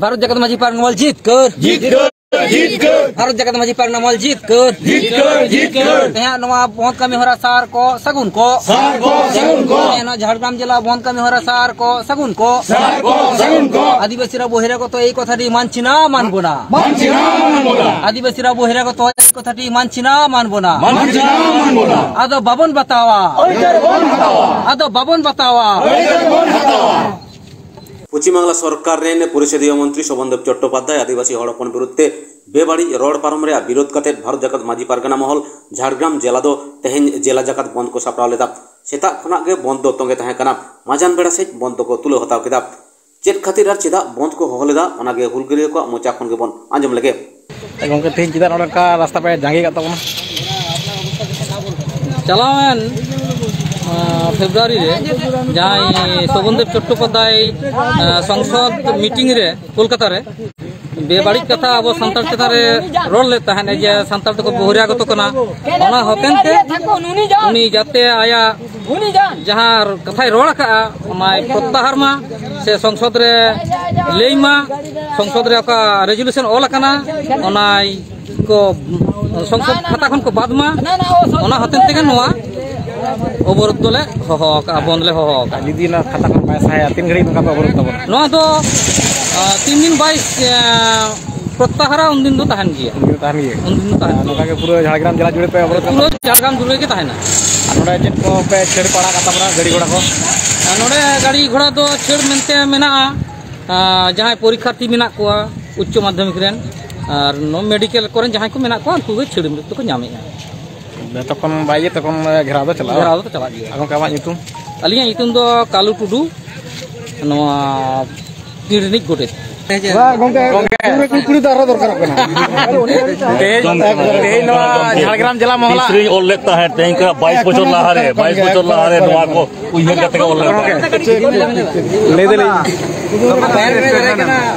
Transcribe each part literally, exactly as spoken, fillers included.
ᱵᱷᱟᱨᱚᱛ ᱡᱟᱠᱟᱛ ᱢᱟᱹᱡᱷᱤ ᱯᱟᱨᱜᱟᱱᱟ ᱢᱚᱦᱚᱞ ᱡᱤᱛᱠᱟᱹᱨ᱾ ᱡᱤᱛᱠᱟᱹᱨ, ᱡᱤᱛᱠᱟᱹᱨ᱾ ᱵᱷᱟᱨᱚᱛ ᱡᱟᱠᱟᱛ ᱢᱟᱹᱡᱷᱤ ᱯᱟᱨᱜᱟᱱᱟ ᱢᱚᱦᱚᱞ ᱡᱤᱛᱠᱟᱹᱨ᱾ ᱡᱤᱛᱠᱟᱹᱨ, ᱡᱤᱛᱠᱟᱹᱨ᱾ ᱛᱮᱦᱮᱧᱟᱜ ᱱᱚᱣᱟ ᱵᱚᱱᱫᱷ ᱠᱟᱹᱢᱤ ᱦᱚᱨᱟ ᱥᱟᱨ ᱠᱚ ᱥᱟᱹᱜᱩᱱ ᱠᱚ᱾ ᱥᱟᱨ ᱠᱚ ᱥᱟᱹᱜᱩᱱ ᱠᱚ᱾ ᱛᱮᱦᱮᱧᱟᱜ ᱡᱷᱟᱲᱜᱨᱟᱢ ᱡᱮᱞᱟ ᱵᱚᱱᱫᱷ ᱠᱟᱹᱢᱤ ᱦᱚᱨᱟ ᱥᱟᱨ ᱠᱚ ᱥᱟᱹᱜᱩᱱ ᱠᱚ᱾ ᱥᱟᱨ ᱠᱚ ᱥᱟᱹᱜᱩᱱ ᱠᱚ᱾ ᱟᱹᱫᱤᱵᱟᱹᱥᱤ ᱨᱟ ᱵᱚᱦᱤᱨᱟᱜᱚᱛ ᱮᱭ ᱠᱚᱛᱷᱟᱴᱤ ᱢᱟᱱᱪᱷᱤ ᱱᱟ ᱢᱟᱱᱵᱚ ᱱᱟ᱾ ᱢᱟᱱᱪᱷᱤ ᱱᱟ ᱢᱟᱱᱵᱚ ᱱᱟ᱾ ᱟᱹᱫᱤᱵᱟᱹᱥᱤ ᱨᱟ ᱵᱚᱦᱤᱨᱟᱜᱚᱛ ᱮᱭ ᱠᱚᱛᱷᱟᱴᱤ ᱢᱟᱱᱪᱷᱤ ᱱᱟ ᱢᱟᱱᱵᱚ ᱱᱟ᱾ ᱢᱟᱱᱪᱷᱤ ᱱᱟ ᱢᱟᱱᱵᱚ ᱱᱟ᱾ ᱟᱫᱚ ᱵᱟᱵᱚᱱ ᱵᱟᱛᱟᱣᱟ᱾ ᱟᱹᱭᱫᱟᱹᱨ ᱵᱚᱱ ᱦᱟᱛᱟᱣᱟ᱾ ᱟᱫᱚ ᱵᱟᱵᱚᱱ ᱵᱟᱛᱟᱣᱟ᱾ ᱟᱹᱭᱫᱟᱹᱨ ᱵᱚᱱ ᱦᱟᱛᱟᱣᱟ᱾ ᱯᱚᱪᱷᱤᱢ ᱵᱟᱝᱞᱟ ᱥᱚᱨᱠᱟᱨ ᱨᱮᱱ ᱯᱚᱨᱤᱥᱚᱫᱤᱭᱚ ᱢᱚᱱᱛᱨᱤ ᱥᱚᱵᱚᱱ ᱫᱮᱵ ᱪᱚᱴᱴᱳᱯᱟᱫᱽᱫᱷᱟᱭ ᱟᱹᱫᱤᱵᱟᱹᱥᱤ ᱦᱚᱲ ᱦᱚᱯᱚᱱ ᱵᱤᱨᱩᱫᱷ ᱛᱮ ᱵᱮᱵᱟᱹᱲᱤᱡ ᱨᱚᱲ ᱯᱟᱨᱚᱢ ᱨᱮᱭᱟᱜ ᱵᱤᱨᱳᱫᱷ ᱠᱟᱛᱮ ᱵᱷᱟᱨᱚᱛ ᱡᱟᱠᱟᱛ ᱢᱟᱹᱡᱷᱤ ᱯᱟᱨᱜᱟᱱᱟ ᱢᱚᱦᱚᱞ ᱡᱷᱟᱲᱜᱨᱟᱢ ᱡᱮᱞᱟ ᱫᱚ ᱛᱮᱦᱮᱧ ᱡᱮᱞᱟ ᱡᱟᱠᱟᱛ ᱵᱚᱱᱫᱷ ᱠᱚ ᱥᱟᱯᱲᱟᱣ ᱞᱮᱫᱟ᱾ ᱥᱮᱛᱟᱜ ᱠᱷᱚᱱᱟᱜ ᱜᱮ ᱵᱚᱱᱫᱷ ᱫᱚ ᱛᱚᱸᱜᱮ ᱛᱟᱦᱮᱸ ᱠᱟᱱᱟ᱾ ᱢᱟᱡᱟᱱ ᱵᱮᱲᱟ ᱥᱮᱫ ᱵᱚᱱᱫᱷ ᱫᱚᱠᱚ ᱛᱩᱞᱟᱹᱣ ᱦᱟᱛᱟᱣ ᱠᱮᱫᱟ᱾ ᱪᱮᱫ ᱠᱷᱟᱹᱛᱤᱨ ᱟᱨ ᱪᱮᱫᱟᱜ ᱵᱚᱱᱫᱷ ᱠᱚ ᱦᱚᱦᱚ ᱞᱮᱫᱟ, ᱚᱱᱟᱜᱮ ᱦᱩᱞᱜᱟᱹᱨᱤᱭᱟᱹ ᱠᱚᱣᱟᱜ ᱢᱚᱪᱟ ᱠᱷᱚᱱ ᱜᱮᱵᱚᱱ ᱟᱸᱡᱚᱢ ᱞᱮᱜᱮ᱾ ᱜᱚᱢᱠᱮ, ᱛᱮᱦᱮᱧ ᱪᱮᱫᱟᱜ ᱱᱚᱰᱮ ᱱᱚᱝᱠᱟ ᱨᱟᱥᱛᱟ ᱯᱮ ᱡᱟᱸᱜᱮ ᱟᱠᱟᱫ ᱛᱟᱵᱚᱱᱟ? ᱪᱟᱞᱟᱣᱮᱱ, ᱟᱸ, ᱯᱷᱮᱵᱽᱨᱩᱣᱟᱨᱤ ᱨᱮ ᱡᱟᱦᱟᱸᱭ ᱥᱳᱵᱷᱚᱱᱫᱮᱵ ᱪᱚᱴᱴᱳᱯᱟᱫᱽᱫᱷᱟᱭ, ᱟᱸ, ᱥᱚᱝᱥᱚᱫ ᱢᱤᱴᱤᱝ ᱨᱮ ᱠᱳᱞᱠᱟᱛᱟ ᱨᱮ ᱵᱮᱵᱟᱹᱲᱤᱡ ᱠᱟᱛᱷᱟ ᱟᱵᱚ ᱥᱟᱱᱛᱟᱲ ᱪᱮᱛᱟᱱ ᱨᱮ ᱨᱚᱲ ᱞᱮᱫ ᱛᱟᱦᱮᱸᱫ ᱡᱮ ᱥᱟᱱᱛᱟᱲ ᱫᱚᱠᱚ ᱵᱚᱦᱤᱨᱟᱜᱚᱛᱚ ᱠᱟᱱᱟ, ᱚᱱᱟ ᱦᱚᱛᱮᱱ ᱛᱮ ᱩᱱᱤ ᱡᱟᱛᱮ ᱟᱭᱟᱜ ᱡᱟᱦᱟᱸ ᱠᱟᱛᱷᱟᱭ ᱨᱚᱲ ᱟᱠᱟᱫᱼᱟ, ᱚᱱᱟᱭ ᱯᱨᱚᱛᱛᱟᱦᱟᱨ ᱢᱟ, ᱥᱮ ᱥᱚᱝᱥᱚᱫ ᱨᱮ ᱞᱟᱹᱭ ᱢᱟ, ᱥᱚᱝᱥᱚᱫ ᱨᱮ ᱚᱠᱟ ᱨᱮᱡᱩᱞᱩᱥᱚᱱ ᱚᱞ ᱟᱠᱟᱱᱟ, ᱚᱱᱟᱭ ᱠᱚ ᱥᱚᱝᱥᱚᱫ ᱠᱷᱟᱛᱟ ᱠᱷᱚᱱ ᱠᱚ ᱵᱟᱫ ᱢᱟ, ᱚᱱᱟ ᱦᱚᱛᱮᱱ ᱛᱮᱜᱮ ᱱᱚᱣᱟ ᱚᱵᱚᱨᱳᱫᱷ ᱫᱚᱞᱮ ᱦᱚᱦᱚ ᱟᱠᱟᱫᱼᱟ, ᱵᱚᱱᱫᱷ ᱞᱮ ᱦᱚᱦᱚ ᱟᱠᱟᱫᱼᱟ᱾ ᱡᱩᱫᱤ ᱱᱚᱣᱟ ᱠᱷᱟᱛᱟ ᱠᱷᱚᱱ ᱵᱟᱭ ᱥᱟᱦᱟᱭᱟ, ᱛᱤᱱ ᱜᱷᱟᱹᱲᱤᱡ ᱱᱚᱝᱠᱟ ᱯᱮ ᱚᱵᱚᱨᱳᱫᱷ ᱛᱟᱵᱚᱱᱟ? ᱱᱚᱣᱟ ᱫᱚ, ᱟ, ᱛᱤᱱ ᱫᱤᱱ ᱵᱟᱭ, ᱟ, ᱯᱨᱚᱛᱛᱟᱦᱟᱨᱟ, ᱩᱱᱫᱤᱱ ᱫᱚ ᱛᱟᱦᱮᱱ ᱜᱮᱭᱟ᱾ ᱩᱱᱫᱤᱱ ᱫᱚ ᱛᱟᱦᱮᱱ ᱜᱮᱭᱟ᱾ ᱩᱱᱫᱤᱱ ᱫᱚ ᱛᱟᱦᱮᱱ ᱟᱨ ᱜᱮᱭᱟ᱾ ᱱᱚᱝᱠᱟ ᱜᱮ ᱯᱩᱨᱟᱹ ᱡᱷᱟᱲᱜᱨᱟᱢ ᱡᱮᱞᱟ ᱡᱩᱲᱮ ᱯᱮ ᱚᱵᱚᱨᱳᱫᱷ ᱠᱟᱜᱼᱟ? ᱯᱩᱨᱟᱹ ᱡᱷᱟᱲᱜᱨᱟᱢ ᱡᱩᱲᱮ ᱜᱮ ᱛᱟᱦᱮᱱᱟ᱾ ᱟᱨ ᱱᱚᱰᱮ ᱪᱮᱫ ᱠᱚ ᱯᱮ ᱪᱷᱟᱹᱲ ᱯᱟᱲᱟ ᱠᱟᱜ ᱛᱟᱵᱚᱱᱟ, ᱜᱟᱹᱰᱤ ᱜᱷᱚᱲᱟ ᱠᱚ? ᱟᱨ ᱱᱚᱰᱮ ᱜᱟᱹᱰᱤ ᱜᱷᱚᱲᱟ ᱫᱚ ᱪᱷᱟᱹᱲ ᱢᱮᱱᱛᱮ ᱢᱮᱱᱟᱜᱼᱟ, ᱟᱨ ᱡᱟᱦᱟᱸᱭ ᱯᱚᱨᱤᱠᱠᱷᱟᱨᱛᱷᱤ ᱢᱮᱱᱟᱜ ᱠᱚᱣᱟ ᱩᱪᱪᱚ ᱢᱟᱫᱽᱫᱷᱚᱢᱤᱠ ᱨᱮᱱ, ᱟᱨ ᱱᱚᱣᱟ ᱢᱮᱰᱤᱠᱮᱞ ᱠᱚᱨᱮᱱ ᱡᱟᱦᱟᱸᱭ ᱠᱚ ᱢᱮᱱᱟᱜ ᱠᱚᱣᱟ, ᱩᱱᱠᱩ ᱜᱮ ᱪᱷᱟᱹᱲ ᱫᱚᱠᱚ ᱧᱟᱢᱮᱫᱼᱟ᱾ ᱡᱚᱛᱚᱠᱷᱚᱱ ᱵᱟᱭ ᱤᱭᱟᱹ, ᱛᱚᱠᱷᱚᱱ ᱜᱷᱮᱨᱟᱣ ᱫᱚ ᱪᱟᱞᱟᱜᱼᱟ᱾ ᱜᱷᱮᱨᱟᱣ ᱫᱚ ᱪᱟᱞᱟᱜ ᱜᱮᱭᱟ᱾ ᱟᱨ ᱜᱚᱢᱠᱮ, ᱟᱢᱟᱜ ᱧᱩᱛᱩᱢ? ᱟᱹᱞᱤᱧᱟᱜ ᱧᱩᱛᱩᱢ ᱫᱚ ᱠᱟᱞᱩ ᱴᱩᱰᱩ, ᱱᱚᱣᱟ ᱯᱤᱲ ᱨᱤᱱᱤᱡ ᱜᱚᱰᱮᱛ᱾ ᱵᱟᱝ, ᱜᱚᱢᱠᱮ, ᱜᱚᱢᱠᱮ᱾ ᱠᱩᱲᱤ, ᱠᱩᱲᱤ ᱫᱚ ᱟᱨᱦᱚᱸ ᱫᱚᱨᱠᱟᱨᱚᱜ ᱠᱟᱱᱟ᱾ ᱛᱮᱦᱮᱧ, ᱛᱮᱦᱮᱧ ᱱᱚᱣᱟ ᱡᱷᱟᱲᱜᱨᱟᱢ ᱡᱮᱞᱟ ᱢᱚᱦᱚᱞᱟ ᱦᱤᱥᱴᱨᱤᱧ ᱚᱞ ᱞᱮᱫ ᱛᱟᱦᱮᱸᱫ, ᱛᱮᱦᱮᱧ ᱠᱷᱚᱱᱟᱜ ᱵᱟᱭᱤᱥ ᱵᱚᱪᱷᱚᱨ ᱞᱟᱦᱟᱨᱮ, ᱵᱟᱭᱤᱥ ᱵᱚᱪᱷᱚᱨ ᱞᱟᱦᱟᱨᱮ ᱱᱚᱣᱟ ᱠᱚ ᱩᱭᱦᱟᱹᱨ ᱠᱟᱛᱮ ᱜᱮ ᱚᱞ ᱞᱮᱫ ᱛᱟᱦᱮᱸᱫ᱾ ᱞᱟᱹᱭ ᱫᱟᱞᱤᱧ,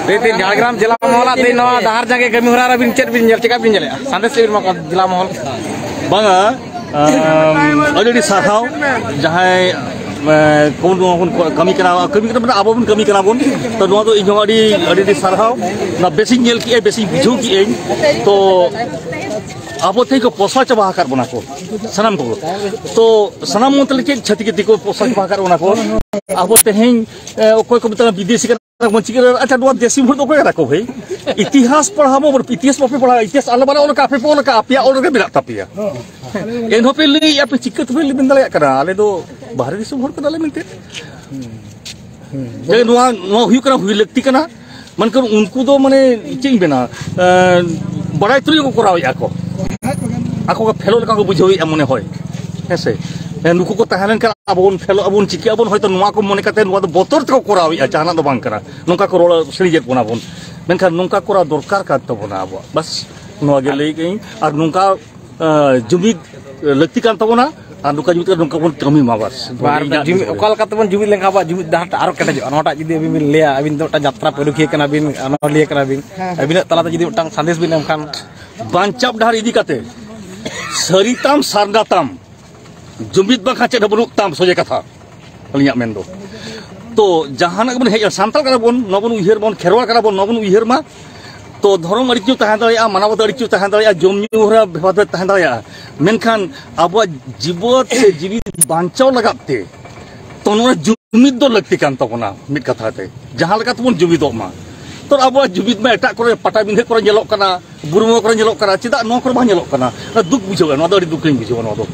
ᱛᱮᱦᱮᱧ ᱡᱷᱟᱲᱜᱨᱟᱢ ᱡᱮᱞᱟ ᱢᱚᱦᱚᱞᱟ ᱛᱮᱦᱮᱧ ᱱᱚᱣᱟ ᱰᱟᱦᱟᱨ ᱡᱟᱸᱜᱮ ᱠᱟᱹᱢᱤ ᱦᱚᱨᱟ ᱨᱮ ᱟᱹᱵᱤᱱ ᱪᱮᱫ ᱵᱤᱱ ᱧᱮᱞ, ᱪᱮᱠᱟ ᱵᱤᱱ ᱧᱮᱞᱮᱫᱼᱟ? ᱥᱟᱸᱫᱮᱥ ᱪᱮᱫ ᱵᱤᱱ ᱮᱢᱟ ᱠᱚᱣᱟ ᱡᱮᱞᱟ ᱢᱚᱦᱚᱞ? ᱵᱟᱝᱟ, ᱟᱢ, ᱟᱹᱰᱤ ᱟᱹᱰᱤ ᱥᱟᱨᱦᱟᱣ ᱡᱟᱦᱟᱸᱭ ᱮ, ᱠᱚᱵᱚᱱ, ᱱᱚᱣᱟ ᱵᱚᱱ ᱠᱟᱹᱢᱤ ᱠᱟᱱᱟ, ᱠᱟᱹᱢᱤ ᱠᱟᱱᱟ, ᱢᱟᱱᱮ ᱟᱵᱚ ᱵᱚᱱ ᱠᱟᱹᱢᱤ ᱠᱟᱱᱟ ᱵᱚᱱ᱾ ᱛᱚ ᱱᱚᱣᱟ ᱫᱚ ᱤᱧ ᱦᱚᱸ ᱟᱹᱰᱤ, ᱟᱹᱰᱤ, ᱟᱹᱰᱤ ᱥᱟᱨᱦᱟᱣ᱾ ᱱᱚᱣᱟ ᱵᱮᱥᱤᱧ ᱧᱮᱞ ᱠᱮᱜᱼᱟ, ᱵᱮᱥᱤᱧ ᱵᱩᱡᱷᱟᱹᱣ ᱠᱮᱜᱼᱟᱹᱧ᱾ ᱛᱚ ᱟᱵᱚ ᱛᱮᱦᱮᱧ ᱠᱚ ᱯᱚᱥᱟ ᱪᱟᱵᱟ ᱟᱠᱟᱫ ᱵᱚᱱᱟ ᱠᱚ ᱥᱟᱱᱟᱢ ᱠᱚ᱾ ᱛᱚ ᱥᱟᱱᱟᱢ ᱢᱚᱛ ᱞᱟᱹᱜᱤᱫ ᱪᱷᱟᱹᱛᱤᱠ ᱡᱟᱹᱛᱤ ᱠᱚ ᱯᱚᱥᱟ ᱪᱟᱵᱟ ᱟᱠᱟᱫ ᱵᱚᱱᱟ ᱠᱚ᱾ ᱟᱵᱚ ᱛᱮᱦᱮᱧ, ᱮ, ᱚᱠᱚᱭ ᱠᱚ ᱢᱮᱛᱟᱜᱼᱟ ᱵᱤᱫᱮᱥᱤ ᱠᱟᱱᱟ ᱵᱚᱱ, ᱪᱤᱠᱟᱹ, ᱟᱪᱪᱷᱟ, ᱱᱚᱣᱟ ᱫᱮᱥᱤ ᱦᱚᱲ ᱫᱚ ᱚᱠᱚᱭ ᱠᱟᱱᱟ ᱠᱚ ᱵᱷᱟᱹᱭ? ᱤᱛᱤᱦᱟᱥ ᱯᱟᱲᱦᱟᱣ ᱢᱟ ᱵᱚᱱ, ᱤᱛᱤᱦᱟᱥ ᱵᱟᱯᱮ ᱯᱟᱲᱦᱟᱣᱟ, ᱤᱛᱤᱦᱟᱥ ᱟᱞᱮ ᱵᱟᱞᱮ ᱚᱞ ᱠᱟᱜᱼᱟ, ᱟᱯᱮ ᱯᱮ ᱚᱞ ᱠᱟᱜᱼᱟ, ᱟᱯᱮᱭᱟᱜ ᱚᱞ ᱨᱮᱜᱮ ᱢᱮᱱᱟᱜ ᱛᱟᱯᱮᱭᱟ᱾ ᱮᱱᱦᱚᱸ ᱯᱮ ᱞᱟᱹᱭᱮᱜᱼᱟ, ᱟᱯᱮ ᱪᱤᱠᱟᱹ ᱛᱮᱯᱮ ᱞᱟᱹᱭ ᱵᱮᱱ ᱫᱟᱲᱮᱭᱟᱜ ᱠᱟᱱᱟ? ᱟᱞᱮ ᱫᱚ ᱵᱟᱦᱨᱮ ᱫᱤᱥᱚᱢ ᱦᱚᱲ ᱠᱟᱱᱟᱞᱮ ᱢᱮᱱᱛᱮ᱾ ᱡᱮ ᱱᱚᱣᱟ, ᱱᱚᱣᱟ ᱦᱩᱭᱩᱜ ᱠᱟᱱᱟ, ᱦᱩᱭ ᱞᱟᱹᱠᱛᱤ ᱠᱟᱱᱟ᱾ ᱢᱮᱱᱠᱷᱟᱱ ᱩᱱᱠᱩ ᱫᱚ, ᱢᱟᱱᱮ, ᱪᱮᱫ ᱤᱧ ᱢᱮᱱᱟ, ᱮᱸ, ᱵᱟᱲᱟᱭ ᱛᱩᱞᱩᱡ ᱠᱚ ᱠᱚᱨᱟᱣᱮᱫᱼᱟ ᱠᱚ᱾ ᱟᱠᱚ ᱠᱚ ᱯᱷᱮᱞᱚᱜ ᱞᱮᱠᱟ ᱠᱚ ᱵᱩᱡᱷᱟᱹᱣᱮᱫᱼᱟ ᱢᱚᱱᱮ ᱦᱚᱭ᱾ ᱦᱮᱸ ᱥᱮ? ᱦᱮᱸ, ᱱᱩᱠᱩ ᱠᱚ ᱛᱟᱦᱮᱸ ᱞᱮᱱᱠᱷᱟᱱ ᱟᱵᱚ ᱵᱚᱱ ᱯᱷᱮᱞᱚᱜ ᱟᱵᱚᱱ, ᱪᱤᱠᱟᱹᱜ ᱟᱵᱚᱱ, ᱦᱚᱭᱛᱳ ᱱᱚᱣᱟ ᱠᱚ ᱢᱚᱱᱮ ᱠᱟᱛᱮ ᱱᱚᱣᱟ ᱫᱚ ᱵᱚᱛᱚᱨ ᱛᱮᱠᱚ ᱠᱚᱨᱟᱣᱮᱫᱼᱟ, ᱡᱟᱦᱟᱱᱟᱜ ᱫᱚ ᱵᱟᱝ ᱠᱟᱱᱟ᱾ ᱱᱚᱝᱠᱟ ᱠᱚ ᱨᱚᱲ ᱥᱟᱹᱲᱤᱭᱮᱫ ᱵᱚᱱᱟ ᱵᱚᱱ, ᱢᱮᱱᱠᱷᱟᱱ ᱱᱚᱝᱠᱟ ᱠᱚᱨᱟᱣ ᱫᱚᱨᱠᱟᱨ ᱠᱟᱱ ᱛᱟᱵᱚᱱᱟ ᱟᱵᱚᱣᱟᱜ᱾ ᱵᱟᱥ, ᱱᱚᱣᱟ ᱜᱮ ᱞᱟᱹᱭ ᱠᱟᱹᱧ᱾ ᱟᱨ ᱱᱚᱝᱠᱟ, ᱟᱸ, ᱡᱩᱢᱤᱫ ᱞᱟᱹᱠᱛᱤ ᱠᱟᱱ ᱛᱟᱵᱚᱱᱟ, ᱟᱨ ᱱᱚᱝᱠᱟ ᱡᱩᱢᱤᱫ ᱠᱟᱛᱮ ᱱᱚᱝᱠᱟ ᱵᱚᱱ ᱠᱟᱹᱢᱤ ᱢᱟ᱾ ᱵᱟᱥ, ᱱᱚᱣᱟ ᱜᱮ ᱤᱧᱟᱹᱜ ᱡᱩᱢᱤᱫ, ᱵᱩᱡᱷᱟᱹᱣ ᱨᱮ᱾ ᱚᱠᱟ ᱞᱮᱠᱟ ᱛᱮᱵᱚᱱ ᱡᱩᱢᱤᱫ ᱞᱮᱱᱠᱷᱟᱱ ᱟᱵᱚᱣᱟᱜ ᱡᱩᱢᱤᱫ ᱰᱟᱦᱟᱨ ᱴᱟᱜ ᱟᱨᱚ ᱠᱮᱴᱮᱡᱚᱜᱼᱟ? ᱱᱚᱣᱟᱴᱟᱜ ᱡᱩᱫᱤ ᱟᱹᱵᱤᱱ ᱵᱤᱱ ᱞᱟᱹᱭᱟ, ᱟᱹᱵᱤᱱ ᱫᱚ ᱢᱤᱫᱴᱟᱝ ᱡᱟᱛᱨᱟ ᱯᱟᱹᱨᱩᱠᱷᱤᱭᱟᱹ ᱠᱟᱱᱟ ᱵᱤᱱ, ᱚᱱᱚᱞᱤᱭᱟᱹ ᱠᱟᱱᱟ ᱵᱤᱱ, ᱟᱹᱵᱤᱱᱟᱜ ᱛᱟᱞᱟᱛᱮ ᱡᱩᱫᱤ ᱢᱤᱫᱴᱟᱝ ᱥᱟᱸᱫᱮᱥ ᱵᱤᱱ ᱮᱢ ᱠᱷᱟᱱ᱾ ᱵᱟᱧᱪᱟᱣ ᱰᱟᱦᱟᱨ ᱤᱫᱤ ᱠᱟᱛᱮ, ᱥᱟᱹᱨᱤ ᱛᱟᱢ, ᱥᱟᱨᱱᱟ ᱛᱟᱢ, ᱡᱩᱢᱤᱫ ᱵᱟᱝᱠᱷᱟᱱ ᱪᱮᱫ ᱦᱚᱸ ᱵᱟᱹᱱᱩᱜ ᱛᱟᱢ, ᱥᱚᱡᱷᱮ ᱠᱟᱛᱷᱟ ᱟᱹᱞᱤᱧᱟᱜ ᱢᱮᱱ ᱫᱚ᱾ ᱛᱚ ᱡᱟᱦᱟᱱᱟᱜ ᱜᱮᱵᱚᱱ ᱦᱮᱡ, ᱥᱟᱱᱛᱟᱲ ᱠᱟᱱᱟ ᱵᱚᱱ, ᱱᱚᱣᱟ ᱵᱚᱱ ᱩᱭᱦᱟᱹᱨ ᱵᱚᱱ, ᱠᱷᱮᱨᱣᱟᱲ ᱠᱟᱱᱟ ᱵᱚᱱ, ᱱᱚᱣᱟ ᱵᱚᱱ ᱩᱭᱦᱟᱹᱨ ᱢᱟ᱾ ᱛᱚ ᱫᱷᱚᱨᱚᱢ ᱟᱹᱰᱤ ᱠᱤᱪᱷᱩ ᱛᱟᱦᱮᱸ ᱫᱟᱲᱮᱭᱟᱜᱼᱟ, ᱢᱟᱱᱟᱣ ᱵᱟᱛᱟᱣ ᱟᱹᱰᱤ ᱠᱤᱪᱷᱩ ᱛᱟᱦᱮᱸ ᱫᱟᱲᱮᱭᱟᱜᱼᱟ, ᱡᱚᱢ ᱧᱩ ᱦᱚᱨᱟ ᱵᱷᱮᱵᱟᱨ ᱛᱟᱦᱮᱸ ᱫᱟᱲᱮᱭᱟᱜᱼᱟ, ᱢᱮᱱᱠᱷᱟᱱ ᱟᱵᱚᱣᱟᱜ ᱡᱤᱵᱚᱱ ᱥᱮ ᱡᱤᱣᱤ ᱵᱟᱧᱪᱟᱣ ᱞᱟᱜᱟᱫ ᱛᱮ ᱛᱚ ᱱᱚᱣᱟ ᱡᱩᱢᱤᱫ ᱫᱚ ᱞᱟᱹᱠᱛᱤ ᱠᱟᱱ ᱛᱟᱵᱚᱱᱟ᱾ ᱢᱤᱫ ᱠᱟᱛᱷᱟ ᱛᱮ ᱡᱟᱦᱟᱸ ᱞᱮᱠᱟ ᱛᱮᱵᱚᱱ ᱡᱩᱢᱤᱫᱚᱜ ᱢᱟ᱾ ᱛᱚ ᱟᱵᱚᱣᱟᱜ ᱡᱩᱢᱤᱫ ᱢᱟ ᱮᱴᱟᱜ ᱠᱚᱨᱮ, ᱯᱟᱴᱟᱵᱤᱸᱫᱷᱟᱹ ᱠᱚᱨᱮ ᱧᱮᱞᱚᱜ ᱠᱟᱱᱟ, ᱵᱩᱨᱩ ᱵᱚᱸᱜᱟ ᱠᱚᱨᱮ ᱧᱮᱞᱚᱜ ᱠᱟᱱᱟ, ᱪᱮᱫᱟᱜ ᱱᱚᱣᱟ ᱠᱚᱨᱮ ᱵᱟᱝ ᱧᱮᱞᱚᱜ ᱠᱟᱱᱟ? ᱚᱱᱟ ᱫᱩᱠ ᱵᱩᱡᱷᱟᱹᱜᱼᱟ, ᱱᱚᱣᱟ ᱫᱚ ᱟᱹᱰᱤ ᱫᱩᱠ ᱞᱤᱧ ᱵᱩᱡᱷᱟᱹᱣᱟ᱾ ᱱᱚᱣᱟ ᱫᱚ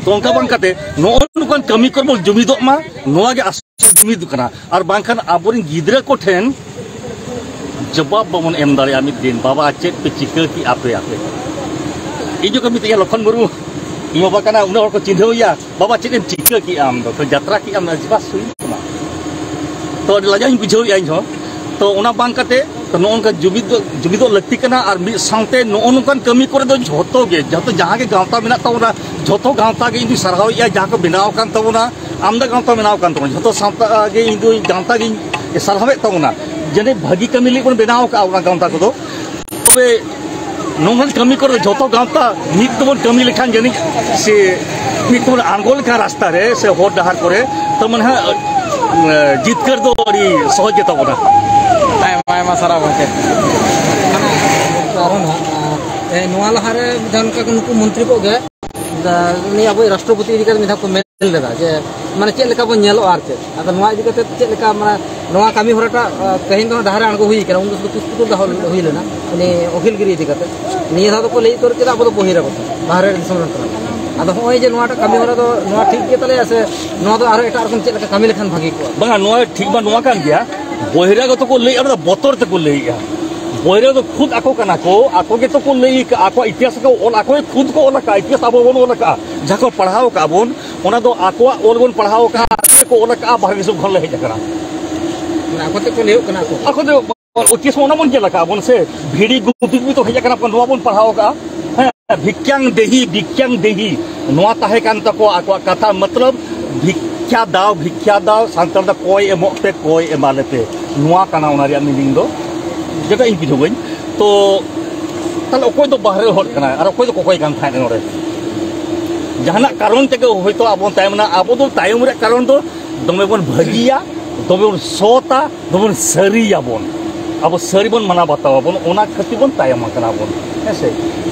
ᱛᱚ ᱚᱱᱠᱟ ᱵᱟᱝ ᱠᱟᱛᱮ ᱱᱚᱜᱼᱚ ᱱᱚᱝᱠᱟᱱ ᱠᱟᱹᱢᱤ ᱠᱚᱨᱮ ᱵᱚᱱ ᱡᱩᱢᱤᱫᱚᱜ ᱢᱟ, ᱱᱚᱣᱟ ᱜᱮ ᱟᱥᱚᱞ ᱡᱩᱢᱤᱫ ᱠᱟᱱᱟ᱾ ᱟᱨ ᱵᱟᱝᱠᱷᱟᱱ ᱟᱵᱚᱨᱮᱱ ᱜᱤᱫᱽᱨᱟᱹ ᱠᱚ ᱴᱷᱮᱱ ᱡᱚᱵᱟᱵ ᱵᱟᱵᱚᱱ ᱮᱢ ᱫᱟᱲᱮᱭᱟᱜᱼᱟ ᱢᱤᱫ ᱫᱤᱱ, "ᱵᱟᱵᱟ, ᱪᱮᱫ ᱯᱮ ᱪᱤᱠᱟᱹ ᱠᱮᱜᱼᱟ ᱯᱮ ᱟᱯᱮ?" ᱤᱧ ᱡᱚᱠᱷᱚᱱ ᱢᱤᱛᱟᱹᱧᱟ, "ᱞᱚᱠᱷᱚᱱ ᱢᱩᱨᱢᱩ, ᱤᱧ ᱵᱟᱵᱟ ᱠᱟᱱᱟ, ᱩᱱᱟᱹᱜ ᱦᱚᱲ ᱠᱚ ᱪᱤᱱᱦᱟᱹᱣ ᱮᱭᱟ, ᱵᱟᱵᱟ, ᱪᱮᱫ ᱮᱢ ᱪᱤᱠᱟᱹ ᱠᱮᱜᱼᱟ ᱟᱢ ᱫᱚ? ᱛᱚ ᱡᱟᱛᱨᱟ ᱠᱮᱜ ᱟᱢ, ᱪᱟᱥᱵᱟᱥ ᱦᱩᱭᱩᱜ ᱠᱟᱱᱟ?" ᱛᱚ ᱟᱹᱰᱤ ᱞᱟᱡᱟᱣ ᱤᱧ ᱵᱩᱡᱷᱟᱹᱣᱮᱫᱼᱟ ᱤᱧ ᱦᱚᱸ᱾ ᱛᱚ ᱚᱱᱟ ᱵᱟᱝ ᱠᱟᱛᱮ ᱛᱚ ᱱᱚᱜᱼᱚ ᱱᱚᱝᱠᱟ ᱡᱩᱢᱤᱫ ᱫᱚ, ᱡᱩᱢᱤᱫᱚᱜ ᱞᱟᱹᱠᱛᱤ ᱠᱟᱱᱟ᱾ ᱟᱨ ᱢᱤᱫ ᱥᱟᱶᱛᱮ ᱱᱚᱜᱼᱚ ᱱᱚᱝᱠᱟᱱ ᱠᱟᱹᱢᱤ ᱠᱚᱨᱮ ᱫᱚ ᱡᱷᱚᱛᱚ ᱜᱮ, ᱡᱷᱚᱛᱚ ᱡᱟᱦᱟᱸ ᱜᱮ ᱜᱟᱶᱛᱟ ᱢᱮᱱᱟᱜ ᱛᱟᱵᱚᱱᱟ, ᱡᱷᱚᱛᱚ ᱜᱟᱶᱛᱟ ᱜᱮ ᱤᱧ ᱫᱩᱧ ᱥᱟᱨᱦᱟᱣᱮᱫᱼᱟ, ᱡᱟᱦᱟᱸ ᱠᱚ ᱵᱮᱱᱟᱣ ᱟᱠᱟᱱ ᱛᱟᱵᱚᱱᱟ, ᱟᱢᱫᱟ ᱜᱟᱶᱛᱟ ᱵᱮᱱᱟᱣ ᱟᱠᱟᱱ ᱛᱟᱵᱚᱱᱟ, ᱡᱷᱚᱛᱚ ᱥᱟᱶᱛᱟ ᱜᱮ ᱤᱧ ᱫᱩᱧ, ᱜᱟᱶᱛᱟ ᱜᱤᱧ ᱥᱟᱨᱦᱟᱣᱮᱫ ᱛᱟᱵᱚᱱᱟ᱾ ᱡᱟᱹᱱᱤᱡ ᱵᱷᱟᱹᱜᱤ ᱠᱟᱹᱢᱤ ᱞᱟᱹᱜᱤᱫ ᱵᱚᱱ ᱵᱮᱱᱟᱣ ᱟᱠᱟᱫᱼᱟ ᱚᱱᱟ ᱜᱟᱶᱛᱟ ᱠᱚᱫᱚ᱾ ᱛᱚᱵᱮ ᱱᱚᱝᱠᱟᱱ ᱠᱟᱹᱢᱤ ᱠᱚᱨᱮ ᱡᱷᱚᱛᱚ ᱜᱟᱶᱛᱟ ᱢᱤᱫ ᱛᱮᱵᱚᱱ ᱠᱟᱹᱢᱤ ᱞᱮᱠᱷᱟᱱ ᱡᱟᱹᱱᱤᱡ ᱥᱮ ᱢᱤᱫ ᱛᱮᱵᱚᱱ ᱟᱬᱜᱚ ᱞᱮᱠᱷᱟᱱ ᱨᱟᱥᱛᱟ ᱨᱮ ᱥᱮ ᱦᱚᱨ ᱰᱟᱦᱟᱨ ᱠᱚᱨᱮ, ᱛᱚ ᱢᱟᱱᱮ ᱦᱟᱸᱜ, ᱮ, ᱡᱤᱛᱠᱟᱹᱨ ᱫᱚ ᱟᱹᱰᱤ ᱥᱚᱦᱚᱡ ᱜᱮ ᱛᱟᱵᱚᱱᱟ᱾ ᱟᱭᱢᱟ ᱟᱭᱢᱟ ᱥᱟᱨᱦᱟᱣ ᱜᱚᱢᱠᱮ᱾ ᱟᱨᱦᱚᱸ ᱱᱟᱦᱟᱜ, ᱮ, ᱱᱚᱣᱟ ᱞᱟᱦᱟᱨᱮ ᱢᱤᱫ ᱫᱷᱟᱣ ᱱᱚᱝᱠᱟ ᱜᱮ ᱱᱩᱠᱩ ᱢᱚᱱᱛᱨᱤ ᱠᱚ ᱜᱮ, ᱫᱟ-, ᱩᱱᱤ ᱟᱵᱚᱭᱤᱡ ᱨᱟᱥᱴᱨᱚᱯᱚᱛᱤ ᱤᱫᱤ ᱠᱟᱛᱮ ᱢᱤᱫ ᱫᱷᱟᱣ ᱠᱚ ᱢᱮᱱ ᱞᱮᱫᱟ ᱡᱮ ᱢᱟᱱᱮ ᱪᱮᱫ ᱞᱮᱠᱟ ᱵᱚᱱ ᱧᱮᱞᱚᱜᱼᱟ ᱟᱨ ᱪᱮᱫ᱾ ᱟᱫᱚ ᱱᱚᱣᱟ ᱤᱫᱤ ᱠᱟᱛᱮ ᱪᱮᱫ ᱞᱮᱠᱟ ᱢᱟᱱᱮ ᱱᱚᱣᱟ ᱠᱟᱹᱢᱤ ᱦᱚᱨᱟᱴᱟᱜ, ᱟ, ᱛᱮᱦᱮᱧ ᱫᱚ ᱰᱟᱦᱟᱨ ᱨᱮ ᱟᱬᱜᱚ ᱦᱩᱭ ᱠᱟᱱᱟ, ᱩᱱ ᱫᱚ ᱥᱩᱫᱷᱩ ᱠᱩᱥᱠᱩᱴᱩ ᱰᱟᱦᱟᱨ ᱦᱩᱭ ᱞᱮᱱᱟ, ᱩᱱᱤ ᱚᱠᱷᱤᱞ ᱜᱤᱨᱤ ᱤᱫᱤ ᱠᱟᱛᱮ᱾ ᱱᱤᱭᱟᱹ ᱫᱷᱟᱣ ᱫᱚᱠᱚ ᱞᱟᱹᱭ ᱩᱛᱟᱹᱨ ᱠᱮᱫᱟ ᱟᱵᱚ ᱫᱚ ᱵᱚᱦᱤᱨᱟᱜᱚᱛ, ᱵᱟᱦᱨᱮ ᱫᱤᱥᱚᱢ ᱨᱮᱱ ᱠᱟᱱᱟ᱾ ᱟᱫᱚ ᱦᱚᱸᱜᱼᱚᱭ ᱡᱮ ᱱᱚᱣᱟᱴᱟᱜ ᱠᱟᱹᱢᱤ ᱦᱚᱨᱟ ᱫᱚ ᱱᱚᱣᱟ ᱴᱷᱤᱠ ᱜᱮ ᱛᱟᱞᱮᱭᱟ ᱥᱮ ᱱᱚᱣᱟ ᱫᱚ ᱟᱨᱦᱚᱸ ᱮᱴᱟᱜ ᱨᱚᱠᱚᱢ ᱪᱮᱫ ᱞᱮᱠᱟ ᱠᱟᱹᱢᱤ ᱞᱮᱠᱷᱟᱱ ᱵᱷᱟᱹᱜᱤ ᱠᱚᱜᱼᱟ? ᱵᱟᱝᱟ, ᱱᱚᱣᱟ ᱴᱷᱤᱠ ᱢᱟ ᱱᱚᱣᱟ ᱠᱟᱱ ᱜᱮᱭᱟ, ᱵᱚᱦᱤᱨᱟᱜᱚᱛ ᱠᱚ ᱞᱟᱹᱭᱮᱫᱼᱟ, ᱚᱱᱟ ᱫᱚ ᱵᱚᱛᱚᱨ ᱛᱮᱠᱚ ᱞᱟᱹᱭᱮᱫᱼᱟ᱾ ᱵᱚᱦᱤᱨᱟᱜᱚᱛ ᱫᱚ ᱠᱷᱩᱫ ᱟᱠᱚ ᱠᱟᱱᱟ ᱠᱚ, ᱟᱠᱚ ᱜᱮᱛᱚ ᱠᱚ ᱞᱟᱹᱭ ᱟᱠᱟᱫᱼᱟ, ᱟᱠᱚᱣᱟᱜ ᱤᱛᱤᱦᱟᱥ ᱠᱚ ᱚᱞ, ᱟᱠᱚ ᱜᱮ ᱠᱷᱩᱫ ᱠᱚ ᱚᱞ ᱟᱠᱟᱫᱼᱟ, ᱤᱛᱤᱦᱟᱥ ᱟᱵᱚ ᱵᱚᱱ ᱚᱞ ᱟᱠᱟᱫᱼᱟ, ᱡᱟᱦᱟᱸ ᱠᱚ ᱯᱟᱲᱦᱟᱣ ᱟᱠᱟᱫᱼᱟ ᱵᱚᱱ, ᱚᱱᱟ ᱫᱚ ᱟᱠᱚᱣᱟᱜ ᱚᱞ ᱵᱚᱱ ᱯᱟᱲᱦᱟᱣ ᱟᱠᱟᱫᱼᱟ, ᱟᱠᱚ ᱜᱮᱠᱚ ᱚᱞ ᱟᱠᱟᱫᱼᱟ, ᱵᱟᱦᱨᱮ ᱫᱤᱥᱚᱢ ᱠᱷᱚᱱ ᱞᱮ ᱦᱮᱡ ᱟᱠᱟᱱᱟ᱾ ᱢᱟᱱᱮ ᱟᱠᱚ ᱛᱮᱠᱚ ᱞᱟᱹᱭᱚᱜ ᱠᱟᱱᱟ ᱟᱠᱚ᱾ ᱟᱠᱚ ᱫᱚ ᱤᱛᱤᱦᱟᱥ ᱢᱟ ᱚᱱᱟ ᱵᱚᱱ ᱧᱮᱞ ᱟᱠᱟᱫᱼᱟ ᱵᱚᱱ ᱥᱮ, ᱵᱷᱤᱲᱤ ᱜᱩᱯᱤ ᱜᱩᱯᱤ ᱛᱚ ᱦᱮᱡ ᱟᱠᱟᱱᱟ ᱵᱚᱱ, ᱱᱚᱣᱟ ᱵᱚᱱ ᱯᱟᱲᱦᱟᱣ ᱟᱠᱟᱫᱼᱟ᱾ ᱦᱮᱸ, ᱵᱷᱤᱠᱠᱟᱝ ᱫᱮᱦᱤ, ᱵᱷᱤᱠᱠᱟᱝ ᱫᱮᱦᱤ, ᱱᱚᱣᱟ ᱛᱟᱦᱮᱸ ᱠᱟᱱ ᱛᱟᱠᱚᱣᱟ ᱟᱠᱚᱣᱟᱜ ᱠᱟᱛᱷᱟ, ᱢᱚᱛᱞᱚᱵ ᱵᱷᱤᱠᱠᱷᱟ ᱫᱟᱣ, ᱵᱷᱤᱠᱠᱷᱟ ᱫᱟᱣ, ᱥᱟᱱᱛᱟᱲ ᱫᱚ ᱠᱚᱭ ᱮᱢᱚᱜ ᱯᱮ, ᱠᱚᱭ ᱮᱢᱟᱞᱮ ᱯᱮ, ᱱᱚᱣᱟ ᱠᱟᱱᱟ ᱚᱱᱟ ᱨᱮᱭᱟᱜ meaning ᱫᱚ, ᱡᱮᱴᱟ ᱤᱧ ᱵᱩᱡᱷᱟᱹᱣᱟᱹᱧ᱾ ᱛᱚ ᱛᱟᱦᱞᱮ ᱚᱠᱚᱭ ᱫᱚ ᱵᱟᱦᱨᱮ ᱦᱚᱲ ᱠᱟᱱᱟᱭ ᱟᱨ ᱚᱠᱚᱭ ᱫᱚ ᱠᱚᱠᱚᱭ ᱠᱟᱱ ᱛᱟᱦᱮᱸᱫ ᱱᱚᱰᱮ? ᱡᱟᱦᱟᱱᱟᱜ ᱠᱟᱨᱚᱱ ᱛᱮᱜᱮ ᱦᱚᱭᱛᱳ ᱟᱵᱚ ᱵᱚᱱ ᱛᱟᱭᱚᱢ ᱮᱱᱟ᱾ ᱟᱵᱚ ᱫᱚ ᱛᱟᱭᱚᱢ ᱨᱮᱭᱟᱜ ᱠᱟᱨᱚᱱ ᱫᱚ ᱫᱚᱢᱮ ᱵᱚᱱ ᱵᱷᱟᱹᱜᱤᱭᱟ, ᱫᱚᱢᱮ ᱵᱚᱱ ᱥᱚᱛᱟ, ᱫᱚᱢᱮ ᱵᱚᱱ ᱥᱟᱹᱨᱤᱭᱟᱵᱚᱱ, ᱟᱵᱚ ᱥᱟᱹᱨᱤ ᱵᱚᱱ ᱢᱟᱱᱟᱣ ᱵᱟᱛᱟᱣ ᱟᱵᱚᱱ, ᱚᱱᱟ ᱠᱷᱟᱹᱛᱤᱨ ᱵᱚᱱ ᱛᱟᱭᱚᱢ ᱟᱠᱟᱱᱟ ᱵᱚᱱ, ᱦᱮᱸ ᱥᱮ᱾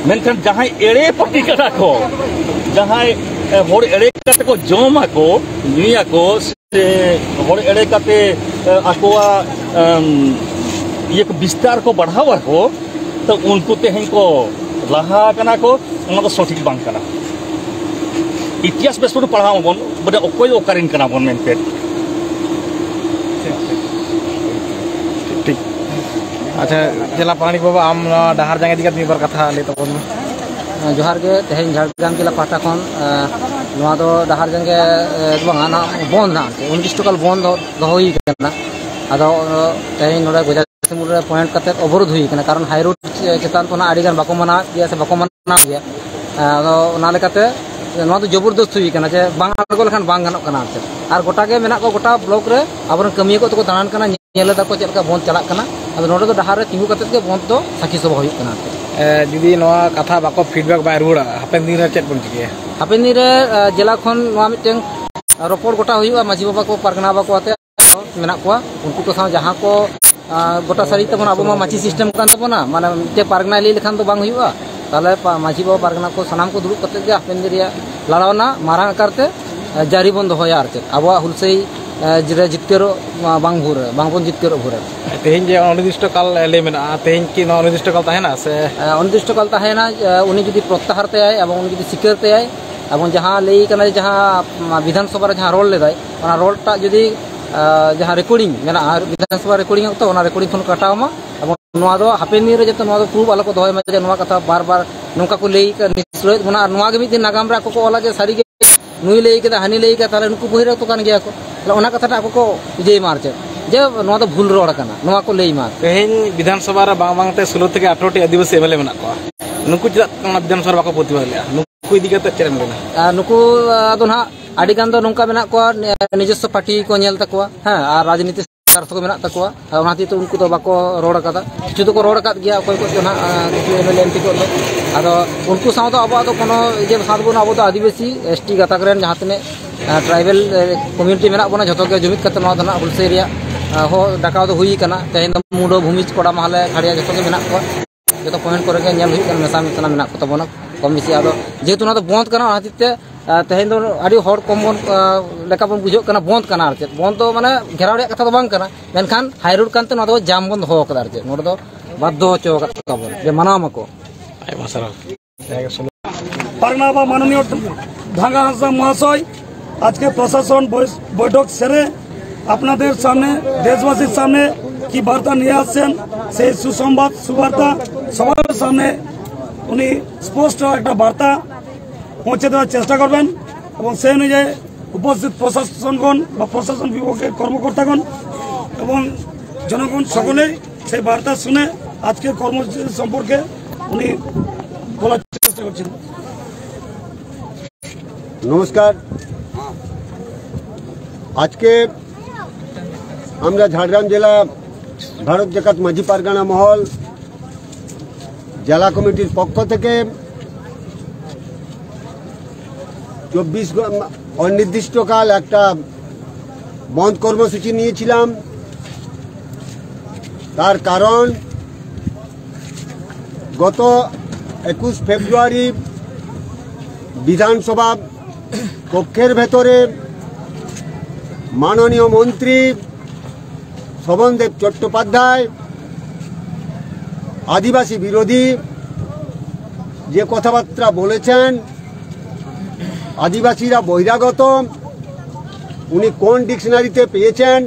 ᱢᱮᱱᱠᱷᱟᱱ ᱡᱟᱦᱟᱸᱭ ᱮᱲᱮ ᱯᱟᱹᱛᱤ ᱠᱟᱱᱟ ᱠᱚ, ᱡᱟᱦᱟᱸᱭ, ᱮ, ᱦᱚᱲ ᱮᱲᱮ ᱠᱟᱛᱮ ᱠᱚ ᱡᱚᱢ ᱟᱠᱚ, ᱧᱩᱭᱟᱠᱚ, ᱥᱮ ᱦᱚᱲ ᱮᱲᱮ ᱠᱟᱛᱮ, ᱮ, ᱟᱠᱚᱣᱟᱜ, ᱮᱢ, ᱤᱭᱟᱹ ᱠᱚ ᱵᱤᱥᱛᱟᱨ ᱠᱚ ᱵᱟᱲᱦᱟᱣ ᱟᱠᱚ, ᱛᱚ ᱩᱱᱠᱩ ᱛᱮᱦᱮᱧ ᱠᱚ ᱞᱟᱦᱟ ᱟᱠᱟᱱᱟ ᱠᱚ, ᱚᱱᱟ ᱫᱚ ᱥᱚᱴᱷᱤᱠ ᱵᱟᱝ ᱠᱟᱱᱟ᱾ ᱤᱛᱤᱦᱟᱥ ᱵᱮᱥ ᱵᱚᱱ ᱯᱟᱲᱦᱟᱣ ᱟᱵᱚᱱ, ᱵᱚᱞᱮ ᱚᱠᱚᱭ ᱫᱚ ᱚᱠᱟᱨᱮᱱ ᱠᱟᱱᱟ ᱵᱚᱱ ᱢᱮᱱᱛᱮ᱾ ᱴᱷᱤᱠ᱾ ᱟᱪᱪᱷᱟ, ᱡᱮᱞᱟ ᱯᱟᱨᱟᱱᱤᱠ ᱵᱟᱵᱟ, ᱟᱢ ᱱᱚᱣᱟ ᱰᱟᱦᱟᱨ ᱡᱟᱸᱜᱮ ᱤᱫᱤ ᱠᱟᱛᱮ ᱢᱤᱫ ᱵᱟᱨ ᱠᱟᱛᱷᱟ ᱞᱟᱹᱭ ᱛᱟᱵᱚᱱ ᱢᱮ᱾ ᱡᱚᱦᱟᱨ ᱜᱮ, ᱛᱮᱦᱮᱧ ᱡᱷᱟᱲᱜᱨᱟᱢ ᱡᱮᱞᱟ ᱯᱟᱦᱴᱟ ᱠᱷᱚᱱ, ᱮ, ᱱᱚᱣᱟ ᱫᱚ ᱰᱟᱦᱟᱨ ᱡᱟᱸᱜᱮ, ᱮ, ᱫᱚ ᱵᱟᱝᱟ, ᱱᱚᱣᱟ ᱵᱚᱱᱫᱷ ᱱᱟᱦᱟᱜ ᱩᱱᱤᱥ ᱴᱚᱠᱟᱞ ᱵᱚᱱᱫᱷ ᱫᱚ ᱫᱚᱦᱚ ᱦᱩᱭ ᱠᱟᱱᱟ᱾ ᱟᱫᱚ, ᱮ, ᱛᱮᱦᱮᱧ ᱱᱚᱰᱮ ᱜᱚᱡᱟ ᱥᱤᱢᱩᱞ ᱨᱮ ᱯᱚᱭᱮᱱᱴ ᱠᱟᱛᱮ ᱚᱵᱚᱨᱳᱫᱷ ᱦᱩᱭ ᱠᱟᱱᱟ, ᱠᱟᱨᱚᱱ ᱦᱟᱭ ᱨᱳᱰ ᱪᱮᱛᱟᱱ ᱛᱚ ᱱᱟᱦᱟᱜ ᱟᱹᱰᱤ ᱜᱟᱱ ᱵᱟᱠᱚ ᱢᱟᱱᱟᱣᱮᱫ ᱜᱮᱭᱟ ᱥᱮ ᱵᱟᱠᱚ ᱢᱟᱱᱟᱣ ᱜᱮᱭᱟ᱾ ᱮ, ᱟᱫᱚ ᱚᱱᱟ ᱞᱮᱠᱟᱛᱮ ᱱᱚᱣᱟ ᱫᱚ ᱡᱚᱵᱚᱨᱫᱚᱥᱛ ᱦᱩᱭ ᱠᱟᱱᱟ ᱡᱮ ᱵᱟᱝ ᱟᱬᱜᱚ ᱞᱮᱠᱷᱟᱱ ᱵᱟᱝ ᱜᱟᱱᱚᱜ ᱠᱟᱱᱟ ᱟᱨ ᱪᱮᱫ᱾ ᱟᱨ ᱜᱚᱴᱟ ᱜᱮ ᱢᱮᱱᱟᱜ ᱠᱚᱣᱟ, ᱜᱚᱴᱟ ᱵᱞᱚᱠ ᱨᱮ ᱟᱵᱚᱨᱮᱱ ᱠᱟᱹᱢᱤᱭᱟᱹ ᱠᱚ ᱛᱮᱠᱚ ᱫᱟᱬᱟᱱ ᱠᱟᱱᱟ, ᱧᱮᱞ ᱮᱫᱟ ᱠᱚ ᱪᱮᱫ ᱞᱮᱠᱟ ᱵᱚᱱᱫᱷ ᱪᱟᱞᱟᱜ ᱠᱟᱱᱟ᱾ ᱟᱫᱚ ᱱᱚᱰᱮ ᱫᱚ ᱰᱟᱦᱟᱨ ᱨᱮ ᱛᱤᱸᱜᱩ ᱠᱟᱛᱮ ᱜᱮ ᱵᱚᱱᱫᱷ ᱫᱚ ᱥᱟᱹᱠᱷᱤ ᱥᱚᱵᱷᱟ ᱦᱩᱭᱩᱜ ᱠᱟᱱᱟ ᱟᱨ ᱪᱮᱫ᱾ ᱮ, ᱡᱩᱫᱤ ᱱᱚᱣᱟ ᱠᱟᱛᱷᱟ ᱵᱟᱠᱚ feedback ᱵᱟᱭ ᱨᱩᱣᱟᱹᱲᱟ, ᱦᱟᱯᱮᱱ ᱫᱤᱱ ᱨᱮ ᱪᱮᱫ ᱵᱚᱱ ᱪᱤᱠᱟᱹᱭᱟ? ᱦᱟᱯᱮᱱ ᱫᱤᱱ ᱨᱮ, ᱮ, ᱡᱮᱞᱟ ᱠᱷᱚᱱ ᱱᱚᱣᱟ ᱢᱤᱫᱴᱮᱱ ᱨᱚᱯᱚᱲ ᱜᱚᱴᱟ ᱦᱩᱭᱩᱜᱼᱟ, ᱢᱟᱹᱡᱷᱤ ᱵᱟᱵᱟ ᱠᱚ, ᱯᱟᱨᱜᱟᱱᱟ ᱵᱟᱵᱟ ᱠᱚ ᱟᱛᱮ ᱢᱮᱱᱟᱜ ᱠᱚᱣᱟ, ᱩᱱᱠᱩ ᱠᱚ ᱥᱟᱶ ᱡᱟᱦᱟᱸ ᱠᱚ, ᱮ, ᱜᱚᱴᱟ ᱥᱟᱹᱨᱤ ᱛᱟᱵᱚᱱ, ᱟᱵᱚ ᱢᱟ ᱢᱟᱹᱡᱷᱤ system ᱠᱟᱱ ᱛᱟᱵᱚᱱᱟ, ᱢᱟᱱᱮ ᱢᱤᱫᱴᱮᱱ ᱯᱟᱨᱜᱟᱱᱟᱭ ᱞᱟᱹᱭ ᱞᱮᱠᱷᱟᱱ ᱫᱚ ᱵᱟᱝ ᱦᱩᱭᱩᱜᱼᱟ᱾ ᱛᱟᱦᱚᱞᱮ ᱯᱟ-, ᱢᱟᱹᱡᱷᱤ ᱵᱟᱵᱟ, ᱯᱟᱨᱜᱟᱱᱟ ᱠᱚ, ᱥᱟᱱᱟᱢ ᱠᱚ ᱫᱩᱲᱩᱵ ᱠᱟᱛᱮ ᱜᱮ ᱦᱟᱯᱮᱱ ᱫᱤᱱ ᱨᱮᱭᱟᱜ ᱞᱟᱲᱟᱣᱱᱟ ᱢᱟᱨᱟᱝ ᱟᱠᱟᱨ ᱛᱮ, ᱮ, ᱡᱟᱹᱨᱤ ᱵᱚᱱ ᱫᱚᱦᱚᱭᱟ᱾ ᱟᱨ ᱪᱮᱫ ᱟᱵᱚᱣᱟᱜ ᱦᱩᱞᱥᱟᱹᱭ, ᱮ, ᱨᱮ ᱡᱤᱛᱠᱟᱹᱨᱚᱜ ᱢᱟ ᱵᱟᱝ ᱵᱷᱳᱨ, ᱵᱟᱝᱵᱚᱱ ᱡᱤᱛᱠᱟᱹᱨᱚᱜ ᱵᱷᱳᱨ᱾ ᱛᱮᱦᱮᱧ ᱡᱮ ᱚᱱᱤᱨᱫᱤᱥᱴᱚ ᱠᱟᱞ ᱞᱟᱹᱭ ᱢᱮᱱᱟᱜᱼᱟ, ᱛᱮᱦᱮᱧ ᱠᱤ ᱱᱚᱣᱟ ᱚᱱᱤᱨᱫᱤᱥᱴᱚ ᱠᱟᱞ ᱛᱟᱦᱮᱱᱟ ᱥᱮ? ᱮ, ᱚᱱᱤᱨᱫᱤᱥᱴᱚ ᱠᱟᱞ ᱛᱟᱦᱮᱱᱟ᱾ ᱮ, ᱩᱱᱤ ᱡᱩᱫᱤ ᱯᱨᱚᱛᱛᱟᱦᱟᱨ ᱛᱟᱭᱟᱭ ᱮᱵᱚᱝ ᱩᱱᱤ ᱡᱩᱫᱤ ᱥᱤᱠᱟᱹᱨ ᱛᱟᱭᱟᱭ ᱮᱵᱚᱝ ᱡᱟᱦᱟᱸ ᱞᱟᱹᱭ ᱠᱟᱱᱟ, ᱡᱟᱦᱟᱸ ᱵᱤᱫᱷᱟᱱ ᱥᱚᱵᱷᱟ ᱨᱮ ᱡᱟᱦᱟᱸ ᱨᱚᱲ ᱞᱮᱫᱟᱭ, ᱚᱱᱟ ᱨᱚᱲ ᱴᱟᱜ ᱡᱩᱫᱤ, ᱮ, ᱡᱟᱦᱟᱸ recording ᱢᱮᱱᱟᱜᱼᱟ, ᱵᱤᱫᱷᱟᱱ ᱥᱚᱵᱷᱟ recording ᱚᱠᱛᱚ, ᱚᱱᱟ recording ᱠᱷᱚᱱ ᱠᱟᱴᱟᱣ ᱢᱟ᱾ ᱮᱵᱚᱝ ᱱᱚᱣᱟ ᱫᱚ ᱦᱟᱯᱮᱱ ᱫᱤᱱ ᱨᱮ ᱡᱟᱛᱮ ᱱᱚᱣᱟ ᱫᱚ proof ᱟᱞᱚ ᱠᱚ ᱫᱚᱦᱚᱭ ᱢᱟ ᱡᱮ ᱱᱚᱣᱟ ᱠᱟᱛᱷᱟ ᱵᱟᱨ ᱵᱟᱨ ᱱᱚᱝᱠᱟ ᱠᱚ ᱞᱟᱹᱭ ᱠᱟᱜ, ᱱᱤᱥᱨᱚᱭᱮᱫ ᱵᱚᱱᱟ᱾ ᱟᱨ ᱱᱚᱣᱟ ᱜᱮ ᱢᱤᱫ ᱫᱤᱱ ᱱᱟᱜᱟᱢ ᱨᱮ ᱟᱠᱚ ᱠᱚ ᱚᱞᱟ ᱡᱮ ᱥᱟᱹᱨᱤ ᱜᱮ ᱱᱩᱭ ᱞᱟᱹᱭ ᱠᱮᱫᱟ, ᱦᱟᱹᱱᱤ ᱞᱟᱹᱭ ᱠᱮᱫᱟ, ᱛᱟᱦᱚᱞᱮ ᱱᱩᱠᱩ ᱵᱚᱦᱤᱨᱟᱜᱛᱚ ᱠᱟᱱ ᱜᱮᱭᱟ ᱠᱚ᱾ ᱛᱟᱦᱚᱞᱮ ᱚᱱᱟ ᱠᱟᱛᱷᱟᱴᱟᱜ ᱟᱠᱚ ᱠᱚ ᱤᱭᱟᱹᱭ ᱢᱟ, ᱟᱨ ᱪᱮᱫ, ᱡᱮ ᱱᱚᱣᱟ ᱫᱚ ᱵᱷᱩᱞ ᱨᱚᱲ ᱠᱟᱱᱟ, ᱱᱚᱣᱟ ᱠᱚ ᱞᱟᱹᱭ ᱢᱟ᱾ ᱛᱮᱦᱮᱧ ᱵᱤᱫᱷᱟᱱ ᱥᱚᱵᱷᱟ ᱨᱮ ᱵᱟᱝ ᱵᱟᱝᱛᱮ ᱥᱳᱞᱳ ᱛᱷᱮᱠᱮ ᱟᱴᱷᱨᱚ T Adivasi M L A ᱢᱮᱱᱟᱜ ᱠᱚᱣᱟ, ᱱᱩᱠᱩ ᱪᱮᱫᱟᱜ ᱚᱱᱟ ᱵᱤᱫᱷᱟᱱ ᱥᱚᱵᱷᱟ ᱨᱮ ᱵᱟᱠᱚ ᱯᱨᱚᱛᱤᱵᱟᱫ ᱞᱮᱫᱼᱟ? ᱱᱩᱠᱩ ᱤᱫᱤ ᱠᱟᱛᱮ ᱪᱮᱫ ᱮᱢ ᱢᱮᱱᱟ? ᱟᱨ ᱱᱩᱠᱩ, ᱟᱫᱚ ᱱᱟᱦᱟᱜ ᱟᱹᱰᱤ ᱜᱟᱱ ᱫᱚ ᱱᱚᱝᱠᱟ ᱢᱮᱱᱟᱜ ᱠᱚᱣᱟ, ᱱᱤ-, ᱱᱤᱡᱚᱥᱥᱚ ᱯᱟᱨᱴᱤ ᱠᱚ ᱧᱮᱞ ᱛᱟᱠᱚᱣᱟ, ᱦᱮᱸ, ᱟᱨ ᱨᱟᱡᱽᱱᱤᱛᱤ ᱥᱟᱨᱛᱷᱚ ᱠᱚ ᱢᱮᱱᱟᱜ ᱛᱟᱠᱚᱣᱟ᱾ ᱟᱨ ᱚᱱᱟ ᱦᱚᱛᱮᱡ ᱛᱮ ᱩᱱᱠᱩ ᱫᱚ ᱵᱟᱠᱚ ᱨᱚᱲ ᱟᱠᱟᱫᱟ᱾ ᱠᱤᱪᱷᱩ ᱫᱚᱠᱚ ᱨᱚᱲ ᱟᱠᱟᱫ ᱜᱮᱭᱟ, ᱚᱠᱚᱭ ᱠᱚ ᱪᱚ ᱱᱟᱦᱟᱜ, ᱟᱸ, ᱠᱤᱪᱷᱩ M L A M P ᱠᱚ ᱫᱚ᱾ ᱟᱫᱚ ᱩᱱᱠᱩ ᱥᱟᱶ ᱫᱚ ᱟᱵᱚᱣᱟᱜ ᱫᱚ ᱠᱳᱱᱳ ᱤᱭᱟᱹ ᱥᱟᱶ ᱫᱚ ᱵᱟᱹᱱᱩᱜᱼᱟ᱾ ᱟᱵᱚ ᱫᱚ ᱟᱹᱫᱤᱵᱟᱹᱥᱤ ᱮᱥ ᱴᱤ ᱜᱟᱛᱟᱠ ᱨᱮᱱ ᱡᱟᱦᱟᱸ ᱛᱤᱱᱟᱹᱜ, ᱟᱸ, ᱴᱨᱟᱭᱵᱮᱞ, ᱮ, ᱠᱚᱢᱤᱭᱩᱱᱤᱴᱤ ᱢᱮᱱᱟᱜ ᱵᱚᱱᱟ, ᱡᱷᱚᱛᱚ ᱜᱮ ᱡᱩᱢᱤᱫ ᱠᱟᱛᱮ ᱱᱚᱣᱟ ᱫᱚ ᱱᱟᱦᱟᱜ ᱦᱩᱞᱥᱟᱹᱭ ᱨᱮᱭᱟᱜ, ᱟᱸ, ᱦᱚᱦᱚ ᱰᱟᱠᱟᱣ ᱫᱚ ᱦᱩᱭ ᱟᱠᱟᱱᱟ᱾ ᱛᱮᱦᱮᱧ ᱫᱚ ᱢᱩᱰᱟᱹ, ᱵᱷᱩᱢᱤᱡᱽ, ᱠᱚᱲᱟ, ᱢᱟᱦᱞᱮ, ᱠᱷᱟᱲᱭᱟ ᱡᱷᱚᱛᱚ ᱜᱮ ᱢᱮᱱᱟᱜ ᱠᱚᱣᱟ᱾ ᱡᱚᱛᱚ ᱠᱚᱢᱮᱱᱴ ᱠᱚᱨᱮ ᱜᱮ ᱧᱮᱞ ᱦᱩᱭᱩᱜ ᱠᱟᱱᱟ, ᱢᱮᱥᱟ ᱢᱮᱥᱟ ᱢᱮᱱᱟᱜ ᱠᱚ ᱛᱟᱵᱚᱱᱟ ᱠᱚᱢ ᱵᱮᱥᱤ᱾ ᱟᱫᱚ ᱡᱮᱦᱮᱛᱩ ᱱᱚᱣᱟ ᱫᱚ ᱵᱚᱱᱫᱷ ᱠᱟᱱᱟ, ᱚᱱᱟ ᱦᱚᱛᱮᱡ ᱛᱮ, ᱟᱸ, ᱛᱮᱦᱮᱧ ᱫᱚ ᱟᱹᱰᱤ ᱦᱚᱲ ᱠᱚᱢ ᱵᱚᱱ, ᱟᱸ, ᱞᱮᱠᱟ ᱵᱚᱱ ᱵᱩᱡᱷᱟᱹᱜ ᱠᱟᱱᱟ ᱵᱚᱱᱫᱷ ᱠᱟᱱᱟ᱾ ᱟᱨ ᱪᱮᱫ, ᱵᱚᱱᱫᱷ ᱫᱚ ᱢᱟᱱᱮ ᱜᱷᱮᱨᱟᱣ ᱨᱮᱭᱟᱜ ᱠᱟᱛᱷᱟ ᱫᱚ ᱵᱟᱝ ᱠᱟᱱᱟ, ᱢᱮᱱᱠᱷᱟᱱ ᱦᱟᱭ ᱨᱳᱰ ᱠᱟᱱᱛᱮ ᱱᱚᱣᱟ ᱫᱚ ᱡᱟᱢ ᱵᱚᱱ ᱫᱚᱦᱚ ᱟᱠᱟᱫᱟ᱾ ᱟᱨ ᱪᱮᱫ, ᱱᱚᱰᱮ ᱫᱚ ᱵᱟᱫᱽᱫᱷᱚ ᱦᱚᱪᱚ ᱟᱠᱟᱫ ᱠᱚᱣᱟ ᱵᱚᱱ ᱡᱮ ᱢᱟᱱᱟᱣ ᱢᱟᱠᱚ᱾ ᱟᱭᱢᱟ ᱥᱟᱨᱦᱟᱣ᱾ পারগানা বা মাননীয় ঢাঙ্গা হাসদা মহাশয় আজকে প্রশাসন বৈ-, বৈঠক সেরে আপনাদের সামনে, দেশবাসীর সামনে কি বার্তা নিয়ে আসছেন, সেই সুসংবাদ, সুবার্তা সবার সামনে উনি স্পষ্ট একটা বার্তা পৌঁছে দেওয়ার চেষ্টা করবেন এবং সেই অনুযায়ী উপস্থিত প্রশাসনগণ বা প্রশাসন বিভাগের কর্মকর্তাগণ এবং জনগণ সকলেই সেই বার্তা শুনে আজকের কর্মসূচি সম্পর্কে উনি বলার চেষ্টা করছেন। নমস্কার। আজকে আমরা ঝাড়গ্রাম জেলা ভারত জাকাত মাঝি পারগানা মহল জেলা কমিটির পক্ষ থেকে চব্বিশ ঘ- অনির্দিষ্টকাল একটা বন্ধ কর্মসূচি নিয়েছিলাম। তার কারণ, গত একুশ ফেব্রুয়ারি বিধানসভা কক্ষের ভেতরে মাননীয় মন্ত্রী শোভনদেব চট্টোপাধ্যায় আদিবাসী বিরোধী যে কথাবার্তা বলেছেন, আদিবাসীরা বহিরাগত, উনি কোন ডিকশনারিতে পেয়েছেন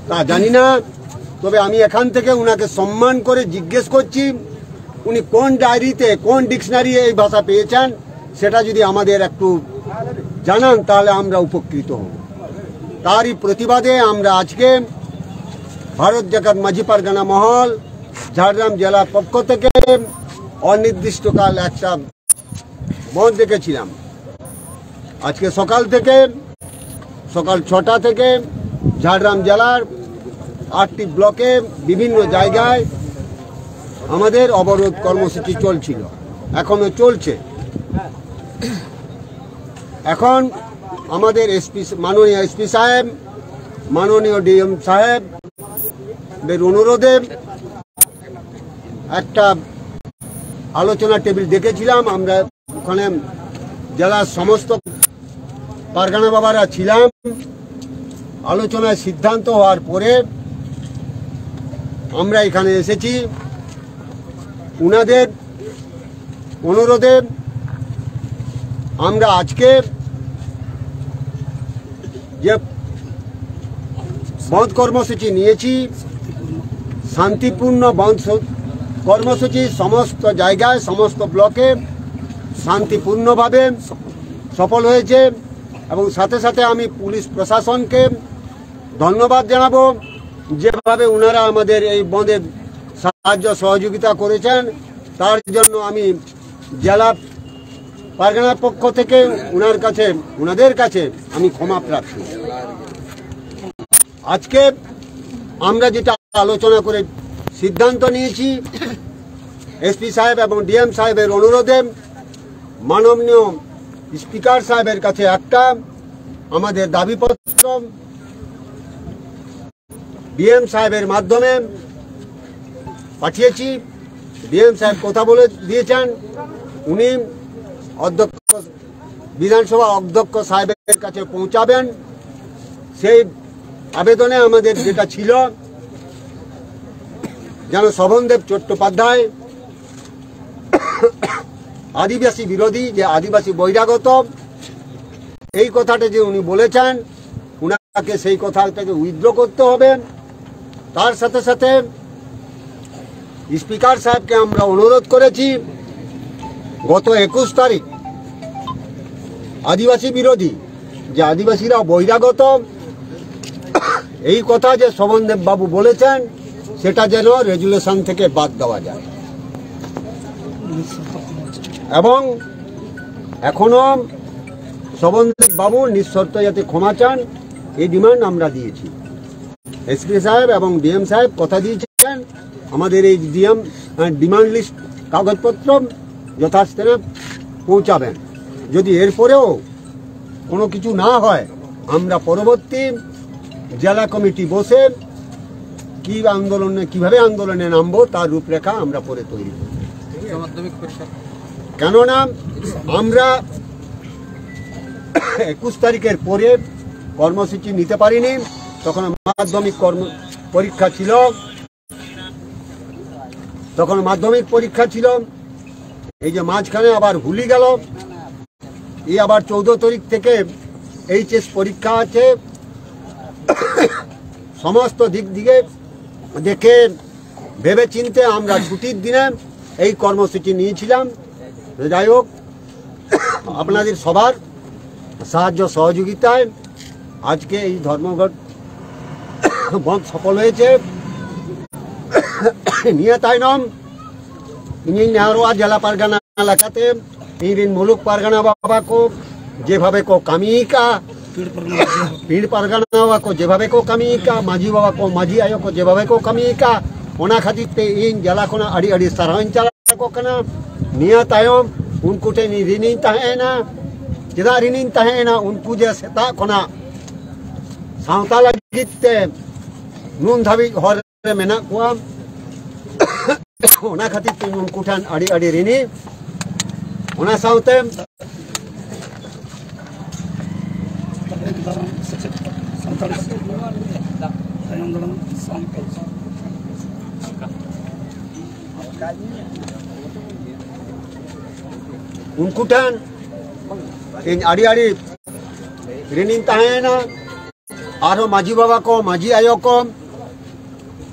তা জানি না। তবে আমি এখান থেকে ওনাকে সম্মান করে জিজ্ঞেস করছি, উনি কোন ডায়েরিতে, কোন ডিকশনারি এই ভাষা পেয়েছেন, সেটা যদি আমাদের একটু জানান, তাহলে আমরা উপকৃত হব। তারই প্রতিবাদে আমরা আজকে ভারত জাকাত মাঝি পারগানা মহল, ঝাড়গ্রাম জেলার পক্ষ থেকে অনির্দিষ্টকাল একটা বন্ধ রেখেছিলাম। আজকে সকাল থেকে, সকাল ছটা থেকে ঝাড়গ্রাম জেলার আটটি ব্লকে বিভিন্ন জায়গায় আমাদের অবরোধ কর্মসূচি চলছিল, এখনো চলছে। এখন আমাদের এসপি, মাননীয় এসপি সাহেব, মাননীয় ডিএম সাহেবের অনুরোধে একটা আলোচনা টেবিল ডেকেছিলাম আমরা, ওখানে জেলার সমস্ত পারগানা বাবারা ছিলাম। আলোচনায় সিদ্ধান্ত হওয়ার পরে আমরা এখানে এসেছি। ওনাদের অনুরোধে আমরা আজকে যে বন্ধ কর্মসূচি নিয়েছি, শান্তিপূর্ণ বন্ধ স- কর্মসূচি সমস্ত জায়গায়, সমস্ত ব্লকে শান্তিপূর্ণভাবে সফল হয়েছে। এবং সাথে সাথে আমি পুলিশ প্রশাসনকে ধন্যবাদ জানাবো, যেভাবে ওনারা আমাদের এই বন্ধে সাহায্য সহযোগিতা করেছেন, তার জন্য আমি জেলা পারগানার পক্ষ থেকে ওনার কাছে, ওনাদের কাছে আমি ক্ষমা প্রার্থী। আজকে আমরা যেটা আলোচনা করে সিদ্ধান্ত নিয়েছি, এসপি সাহেব এবং ডিএম সাহেবের অনুরোধে মাননীয় স্পিকার সাহেবের কাছে একটা আমাদের দাবিপত্র ডিএম সাহেবের মাধ্যমে পাঠিয়েছি। ডিএম সাহেব কথা বলে দিয়েছেন, উনি অধ্যক্ষ, বিধানসভা অধ্যক্ষ সাহেবের কাছে পৌঁছাবেন। সেই আবেদনে আমাদের যেটা ছিল, যেন শোভনদেব চট্টোপাধ্যায় আদিবাসী বিরোধী, যে আদিবাসী বহিরাগত, এই কথাটা যে উনি বলেছেন, উনাকে সেই কথাটাকে উইথড্র করতে হবে। তার সাথে সাথে স্পিকার সাহেবকে আমরা অনুরোধ করেছি, গত একুশ তারিখ আদিবাসী বিরোধী, যে আদিবাসীরা বহিরাগত, এই কথা যে শোভনদেব বাবু বলেছেন, সেটা যেন রেজুলেশন থেকে বাদ দেওয়া যায়। এবং এখনো শোভনদেব বাবু নিঃশর্ত যাতে ক্ষমা চান, এই ডিমান্ড আমরা দিয়েছি। এসপি সাহেব এবং ডিএম সাহেব কথা দিয়েছেন, আমাদের এই ডিএম ডিমান্ড লিস্ট কাগজপত্র যথাস্থানে পৌঁছাবেন। যদি এরপরেও কোনো কিছু না হয়, আমরা পরবর্তী জেলা কমিটি বসে কি আন্দোলনে, কিভাবে আন্দোলনে নামবো, তার রূপরেখা আমরা পরে তৈরি করব। উচ্চ মাধ্যমিক পরীক্ষা। কেননা আমরা একুশ তারিখের পরে কর্মসূচি নিতে পারিনি, তখন মাধ্যমিক কর্ম পরীক্ষা ছিল, তখন মাধ্যমিক পরীক্ষা ছিল। এই যে মাঝখানে আবার হোলি গেল, এই আবার চৌদ্দ তারিখ থেকে এইচএস পরীক্ষা আছে। সমস্ত দিক দিকে দেখে ভেবে চিন্তে আমরা ছুটির দিনে এই কর্মসূচি নিয়েছিলাম। যাই হোক, আপনাদের সবার সাহায্য সহযোগিতায় আজকে এই ধর্মঘট বন্ধ সফল হয়েছে। নিয়ে তাইনম, ᱤᱧᱤᱧ ᱱᱮᱦᱚᱨᱚᱜᱼᱟ, ᱡᱮᱞᱟ ᱯᱟᱨᱜᱟᱱᱟ ᱞᱮᱠᱟᱛᱮ ᱤᱧᱨᱮᱱ ᱢᱩᱞᱩᱠ ᱯᱟᱨᱜᱟᱱᱟ ᱵᱟᱵᱟ ᱠᱚ ᱡᱮᱵᱷᱟᱵᱮ ᱠᱚ ᱠᱟᱹᱢᱤ ᱠᱟᱜᱼᱟ, ᱯᱤᱲ ᱯᱟᱨᱜᱟᱱᱟ ᱵᱟᱵᱟ ᱠᱚ ᱡᱮᱵᱷᱟᱵᱮ ᱠᱚ ᱠᱟᱹᱢᱤ ᱠᱟᱜᱼᱟ, ᱢᱟᱹᱡᱷᱤ ᱵᱟᱵᱟ ᱠᱚ, ᱢᱟᱹᱡᱷᱤ ᱟᱭᱳ ᱠᱚ ᱡᱮᱵᱷᱟᱵᱮ ᱠᱚ ᱠᱟᱹᱢᱤ ᱠᱟᱜᱼᱟ, ᱚᱱᱟ ᱠᱷᱟᱹᱛᱤᱨ ᱛᱮ ᱤᱧ ᱡᱮᱞᱟ ᱠᱷᱚᱱᱟᱜ ᱟᱹᱰᱤ ᱟᱹᱰᱤ ᱥᱟᱨᱦᱟᱣᱤᱧ ᱪᱟᱞ ᱟᱠᱚ ᱠᱟᱱᱟ᱾ ᱱᱤᱭᱟᱹ ᱛᱟᱭᱚᱢ ᱩᱱᱠᱩ ᱴᱷᱮᱱ ᱤᱧ ᱨᱤᱱᱤᱧ ᱛᱟᱦᱮᱸᱭᱮᱱᱟ᱾ ᱪᱮᱫᱟᱜ ᱨᱤᱱᱤᱧ ᱛᱟᱦᱮᱸᱭᱮᱱᱟ? ᱩᱱᱠᱩ ᱡᱮ ᱥᱮᱛᱟᱜ ᱠᱷᱚᱱᱟᱜ ᱥᱟᱶᱛᱟ ᱞᱟᱹᱜᱤᱫ ᱛᱮ ᱱᱩᱱ ᱫᱷᱟᱹᱵᱤᱡ ᱦᱚᱨ ᱨᱮ ᱢᱮᱱᱟᱜ ᱠᱚᱣᱟ, ᱚᱱᱟ ᱠᱷᱟᱹᱛᱤᱨ ᱛᱮ ᱩᱱᱠᱩ ᱴᱷᱮᱱ ᱟᱹᱰᱤ ᱟᱹᱰᱤ ᱨᱤᱱᱤ᱾ ᱚᱱᱟ ᱥᱟᱶᱛᱮ ᱛᱟᱭᱚᱢ ᱫᱟᱨᱟᱢ ᱥᱟᱱᱛᱟᱲ ᱛᱟᱭᱚᱢ ᱫᱟᱨᱟᱢ ᱥᱟᱱᱛᱟᱲ ᱩᱱᱠᱩ ᱴᱷᱮᱱ ᱤᱧ ᱟᱹᱰᱤ ᱟᱹᱰᱤ ᱨᱤᱱᱤᱧ ᱛᱟᱦᱮᱸᱭᱮᱱᱟ᱾ ᱟᱨᱦᱚᱸ ᱢᱟᱹᱡᱷᱤ ᱵᱟᱵᱟ ᱠᱚ, ᱢᱟᱹᱡᱷᱤ ᱟᱭᱳ ᱠᱚ,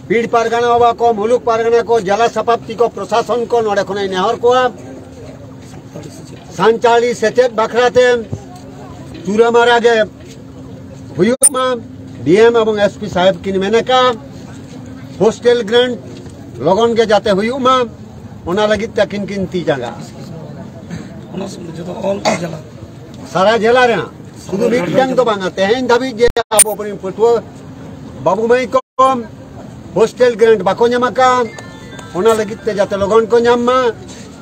ᱯᱤᱲ ᱯᱟᱨᱜᱟᱱᱟ ᱵᱟᱵᱟ ᱠᱚ, ᱢᱩᱞᱩᱠ ᱯᱟᱨᱜᱟᱱᱟ ᱠᱚ, ᱡᱮᱞᱟ ᱥᱟᱯᱟᱯᱛᱤ ᱠᱚ, ᱯᱨᱚᱥᱟᱥᱚᱱ ᱠᱚ, ᱱᱚᱰᱮ ᱠᱷᱚᱱᱟᱜ ᱤᱧ ᱱᱮᱦᱚᱨ ᱠᱚᱣᱟ, ᱥᱟᱱᱛᱟᱲᱤ ᱥᱮᱪᱮᱫ ᱵᱟᱠᱷᱨᱟ ᱛᱮ ᱪᱩᱨᱟᱹᱢᱟᱨᱟ ᱜᱮ ᱦᱩᱭᱩᱜ ᱢᱟ᱾ ᱰᱤ ᱮᱢ ᱮᱵᱚᱝ ᱮᱥ ᱯᱤ ᱥᱟᱦᱮᱵᱽ ᱠᱤᱱ ᱢᱮᱱ ᱟᱠᱟᱫ, ᱦᱳᱥᱴᱮᱞ ᱜᱨᱟᱱᱴ ᱞᱚᱜᱚᱱ ᱜᱮ ᱡᱟᱛᱮ ᱦᱩᱭᱩᱜ ᱢᱟ, ᱚᱱᱟ ᱞᱟᱹᱜᱤᱫ ᱛᱟᱹᱠᱤᱱ ᱠᱤᱱ ᱛᱤ ᱡᱟᱸᱜᱟ᱾ ᱚᱱᱟ ᱥᱚᱢᱚᱭ ᱡᱚᱛᱚ ᱚᱞ ᱠᱚ ᱪᱟᱞᱟᱜ᱾ ᱥᱟᱨᱟ ᱡᱮᱞᱟ ᱨᱮ ᱦᱟᱸᱜ, ᱥᱩᱫᱷᱩ ᱢᱤᱫᱴᱟᱝ ᱫᱚ ᱵᱟᱝᱟ, ᱛᱮᱦᱮᱧ ᱫᱷᱟᱹᱵᱤᱡ ᱡᱮ ᱟᱵᱚ ᱠᱚᱨᱮᱱ ᱯᱟᱹᱴᱷᱩᱣᱟᱹ ᱵᱟᱹᱵᱩ ᱢᱟᱹᱭ ᱠᱚ ᱦᱳᱥᱴᱮᱞ ᱜᱨᱟᱱᱴ ᱵᱟᱠᱚ ᱧᱟᱢ ᱟᱠᱟᱫ, ᱚᱱᱟ ᱞᱟᱹᱜᱤᱫ ᱛᱮ ᱡᱟᱛᱮ ᱞᱚᱜᱚᱱ ᱠᱚ ᱧᱟᱢ ᱢᱟ,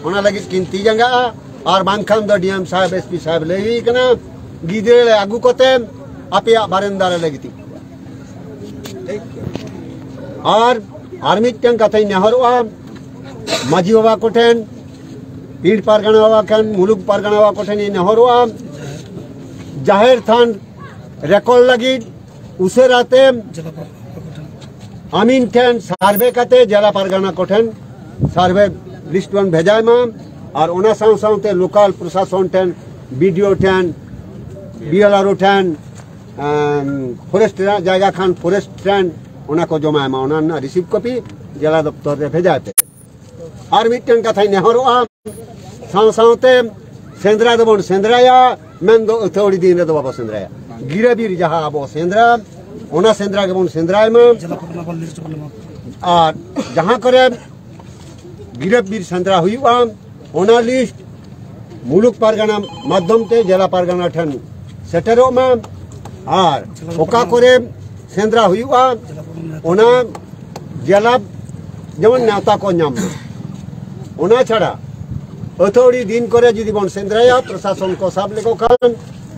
ᱚᱱᱟ ᱞᱟᱹᱜᱤᱫ ᱠᱤᱱ ᱛᱤ ᱡᱟᱸᱜᱟᱜᱼᱟ᱾ ᱟᱨ ᱵᱟᱝᱠᱷᱟᱱ ᱫᱚ ᱰᱤ ᱮᱢ ᱥᱟᱦᱮᱵᱽ, ᱮᱥ ᱯᱤ ᱥᱟᱦᱮᱵᱽ ᱞᱟᱹᱭ ᱦᱩᱭ ᱠᱟᱱᱟ, ᱜᱤᱫᱽᱨᱟᱹ ᱞᱮ ᱟᱹᱜᱩ ᱠᱚᱛᱮ ᱟᱯᱮᱭᱟᱜ ᱵᱟᱨᱮᱱᱫᱟ ᱨᱮᱞᱮ ᱜᱤᱛᱤᱡ ᱠᱚᱣᱟ᱾ ᱟᱨ, ᱟᱨ ᱢᱤᱫᱴᱟᱝ ᱠᱟᱛᱷᱟᱧ ᱱᱮᱦᱚᱨᱚᱜᱼᱟ, ᱢᱟᱹᱡᱷᱤ ᱵᱟᱵᱟ ᱠᱚᱴᱷᱮᱱ, ᱯᱤᱲ ᱯᱟᱨᱜᱟᱱᱟ ᱵᱟᱵᱟ ᱠᱷᱟᱱ, ᱢᱩᱞᱩᱠ ᱯᱟᱨᱜᱟᱱᱟ ᱵᱟᱵᱟ ᱠᱚᱴᱷᱮᱱ ᱤᱧ ᱱᱮᱦᱚᱨᱚᱜᱼᱟ, ᱡᱟᱦᱮᱨ ᱛᱷᱟᱱ ᱨᱮᱠᱚᱨᱰ ᱞᱟᱹᱜᱤᱫ ᱩᱥᱟᱹᱨᱟ ᱛᱮ ᱟᱢᱤᱱ ᱴᱷᱮᱱ ᱥᱟᱨᱵᱷᱮ ᱠᱟᱛᱮ ᱡᱮᱞᱟ ᱯᱟᱨᱜᱟᱱᱟ ᱠᱚᱴᱷᱮᱱ ᱥᱟᱨᱵᱷᱮ ᱞᱤᱥᱴ ᱵᱚᱱ ᱵᱷᱮᱡᱟᱭ ᱢᱟ᱾ ᱟᱨ ᱚᱱᱟ ᱥᱟᱶ ᱥᱟᱶᱛᱮ ᱞᱳᱠᱟᱞ ᱯᱨᱚᱥᱟᱥᱚᱱ ᱴᱷᱮᱱ, ᱵᱤ ᱰᱤ ᱳ ᱴᱷᱮᱱ, ᱵᱤ ᱮᱞ ᱟᱨ ᱳ ᱴᱷᱮᱱ, ᱮᱢ, ᱯᱷᱚᱨᱮᱥᱴ ᱨᱮᱱᱟᱜ ᱡᱟᱭᱜᱟ ᱠᱷᱟᱱ ᱯᱷᱚᱨᱮᱥᱴ ᱴᱷᱮᱱ ᱚᱱᱟ ᱠᱚ ᱡᱚᱢᱟᱭ ᱢᱟ, ᱚᱱᱟ ᱨᱮᱱᱟᱜ ᱨᱤᱥᱤᱵᱷ ᱠᱚᱯᱤ ᱡᱮᱞᱟ ᱫᱚᱯᱛᱚᱨ ᱨᱮ ᱵᱷᱮᱡᱟᱭ ᱯᱮ᱾ ᱟᱨ ᱢᱤᱫᱴᱟᱝ ᱠᱟᱛᱷᱟᱧ ᱱᱮᱦᱚᱨᱚᱜᱼᱟ, ᱥᱟᱶ ᱥᱟᱶᱛᱮ ᱥᱮᱸᱫᱽᱨᱟ ᱫᱚᱵᱚᱱ ᱥᱮᱸᱫᱽᱨᱟᱭᱟ, ᱢᱮᱱᱫᱚ ᱟᱹᱛᱷᱟᱹᱣᱲᱤ ᱫᱤᱱ ᱨᱮᱫᱚ ᱵᱟᱵᱚ ᱥᱮᱸᱫᱽᱨᱟᱭᱟ᱾ ᱜᱤᱨᱟᱹ ᱵᱤᱨ ᱡᱟᱦᱟᱸ ᱟᱵᱚ ᱥᱮᱸᱫᱽᱨᱟ, ᱚᱱᱟ ᱥᱮᱸᱫᱽᱨᱟ ᱜᱮᱵᱚᱱ ᱥᱮᱸᱫᱽᱨᱟᱭ ᱢᱟ᱾ ᱡᱮᱞᱟ ᱯᱟᱨᱜᱟᱱᱟ ᱵᱚᱱ ᱞᱤᱥᱴ ᱵᱚᱱ ᱮᱢᱟ᱾ ᱟᱨ ᱡᱟᱦᱟᱸ ᱠᱚᱨᱮ ᱜᱤᱨᱟᱹ ᱵᱤᱨ ᱥᱮᱸᱫᱽᱨᱟ ᱦᱩᱭᱩᱜᱼᱟ, ᱚᱱᱟ ᱞᱤᱥᱴ ᱢᱩᱞᱩᱠ ᱯᱟᱨᱜᱟᱱᱟ ᱢᱟᱫᱽᱫᱷᱚᱢ ᱛᱮ ᱡᱮᱞᱟ ᱯᱟᱨᱜᱟᱱᱟ ᱴᱷᱮᱱ ᱥᱮᱴᱮᱨᱚᱜ ᱢᱟ᱾ ᱟᱨ ᱚᱠᱟ ᱠᱚᱨᱮ ᱥᱮᱸᱫᱽᱨᱟ ᱦᱩᱭᱩᱜᱼᱟ, ᱚᱱᱟ ᱡᱮᱞᱟ ᱡᱮᱢᱚᱱ ᱱᱮᱣᱛᱟ ᱠᱚ ᱧᱟᱢ ᱢᱟ᱾ ᱚᱱᱟ ᱪᱷᱟᱲᱟ ᱟᱹᱛᱷᱟᱹᱣᱲᱤ ᱫᱤᱱ ᱠᱚᱨᱮ ᱡᱩᱫᱤ ᱵᱚᱱ ᱥᱮᱸᱫᱽᱨᱟᱭᱟ, ᱯᱨᱚᱥᱟᱥᱚᱱ ᱠᱚ ᱥᱟᱵ ᱞᱮᱠᱚ ᱠᱷᱟᱱ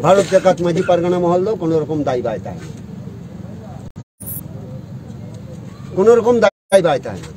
ᱵᱷᱟᱨᱚᱛ ᱡᱟᱠᱟᱛ ᱢᱟᱹᱡᱷᱤ ᱯᱟᱨᱜᱟᱱᱟ ᱢᱚᱦᱚᱞ ᱫᱚ ᱠᱳᱱᱳ ᱨᱚᱠᱚᱢ ᱫᱟᱭ ᱵᱟᱭ ᱛᱟᱦᱮᱱᱟ᱾ ᱠᱳᱱᱳ ᱨᱚᱠᱚᱢ ᱫᱟᱭ ᱵᱟᱭ ᱛᱟᱦᱮᱱᱟ᱾